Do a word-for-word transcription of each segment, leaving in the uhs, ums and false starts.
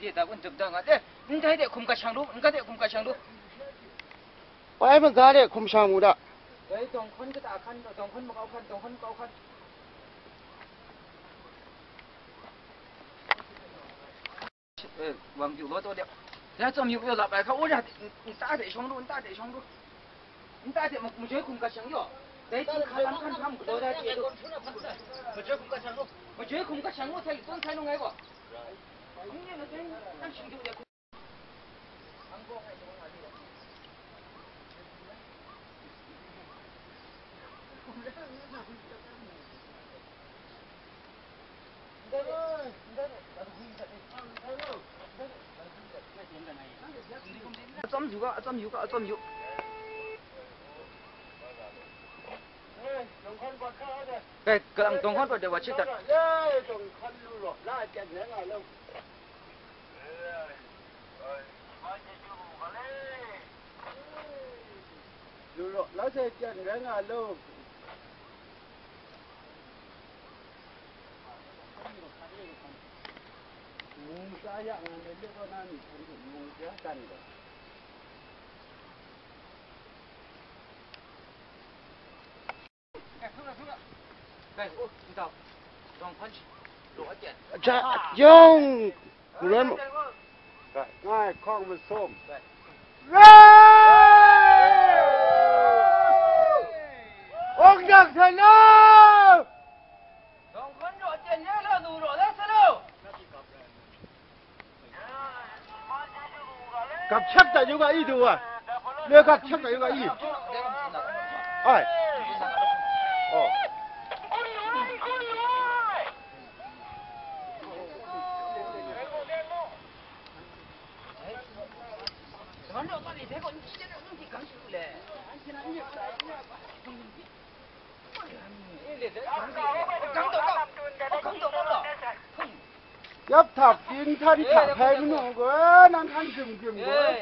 Ye, da kun jam da nga. Eh, ndai de hkum gat shang lu, ndai de hkum gat shang lu. Bai maga de hkum shang mu da. Dai dawng hkawn kata hkan, dawng hkawn makau hkan, dawng hkawn makau hkan. Eh, wang yu lo to de. Ya tsam yu yo la bai ka, o ya, nta de shong lu, nta de shong lu. Nta de, mu-, mujoi hkum gat shang yo. Dai ting hkan lam hkan hkam galaw da de. Mujoi hkum gat shang lu. Mujoi hkum gat shang lu, sai lu, sai lu ngai ko. Atsam yu ga, atsam yu ga, atsam yu. Kai, kalang dawng hkawn pawt de wa chit dat. Lu raw, la sai pyan rai nga law. Mung sa ya nga le le ko na ni kan mung ya kan ga. Ja, jong, ngai hkawng masum. Ong dak sa na! Gap shak ta yu ga i du wa. Le gap shak ta yu ga i. Ai. Oh. Yap htap, tin htan hta hpai manu gaw, nang hkan grim grim gaw.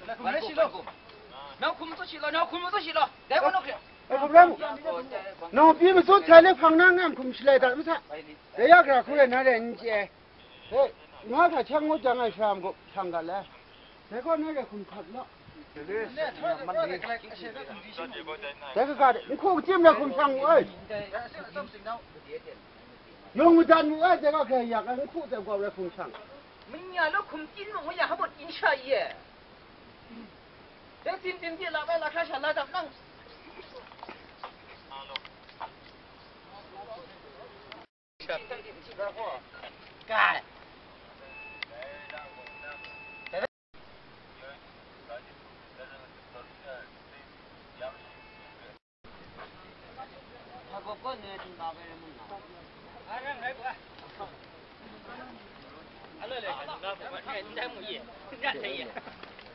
Nang hkum tsun shi law, nang hkum tsun shi law, nang hkum tsun shi law. Dai gaw nawk hkre. Ai, hkum rai mu. Nang pyi matsut sai le hpang na ngam hkum shalai dat masa. Dai ya gara hku rai na rai n chye. He, nga hta chyang ngut jang ai saram gaw, hpang ga le. Dai gaw na rai hkum hkap law. Dai kaga de, n hku kachyim rai hkum shang mu ai. Yung madan mu ai, dai gaw hkrai yak ai, n hku dai gaw rai hkum shang. Manya lo hkum tin mung maya ha bawt tin sha i e. Dai sin tin pyi la bai la hkra sha la dap nang. Kai.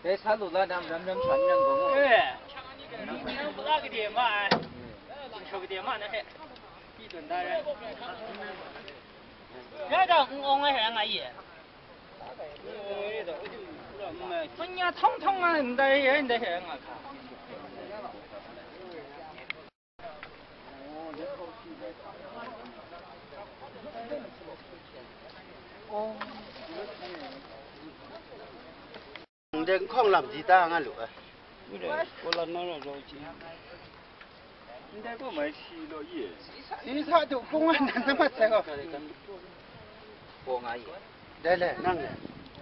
Dai sa lu la nam ram ram shan nang gaw mu. Eh. Nang pula gade ma ai. Sing shau gade ma na he. Pi tun da rai. Ya da ng ong ai he nga ye. Manya thong thong nga ndai he ndai he nga ka. Ndai hkawng lam di ta nga lu ai. Ndai gaw mai si law ye. Si sa du hkung ai nan na mat sai gaw. Dai le, nang le,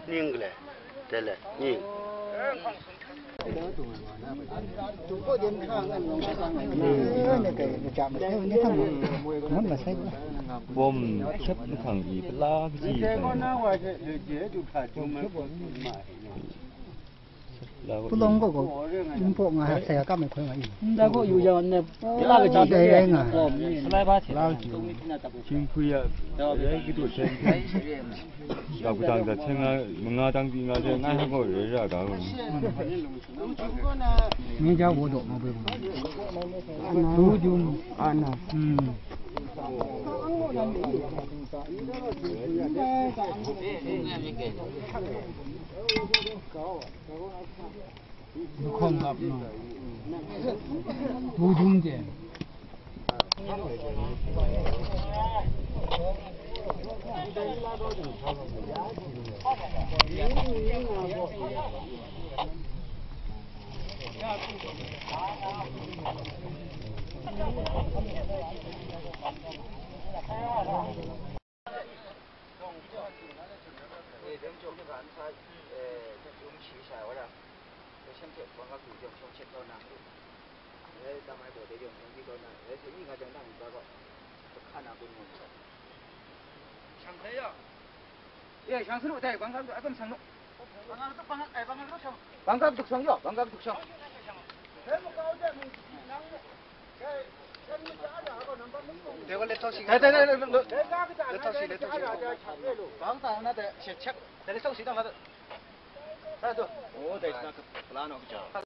ning le, dai le, ning. Bawm hkyep nhkang pyi pala kaji. Pulawng gaw gaw, yungpawk nga, saya kam ai hkoi nga i. Ndai gaw yu yang ne, pula kaji dai rai nga. Salai ba hte. Pula kaji. Hpyi a, rai kadu hten. Ga gadang za hten nga, manga dang di nga hte, ngai hpa gaw rai ra ga. Ni ja wo do ma bai. Lu jum. Ana. Hmm. Hkawng gap no. Du dung de. 哎，上次我在广告都，哎，不上路。广告都上哟，广告都上。这个来找谁？来来来来来，来找谁？来找谁？广告那得先check，来来找谁？到那得。来走。我在那个不拉那个家。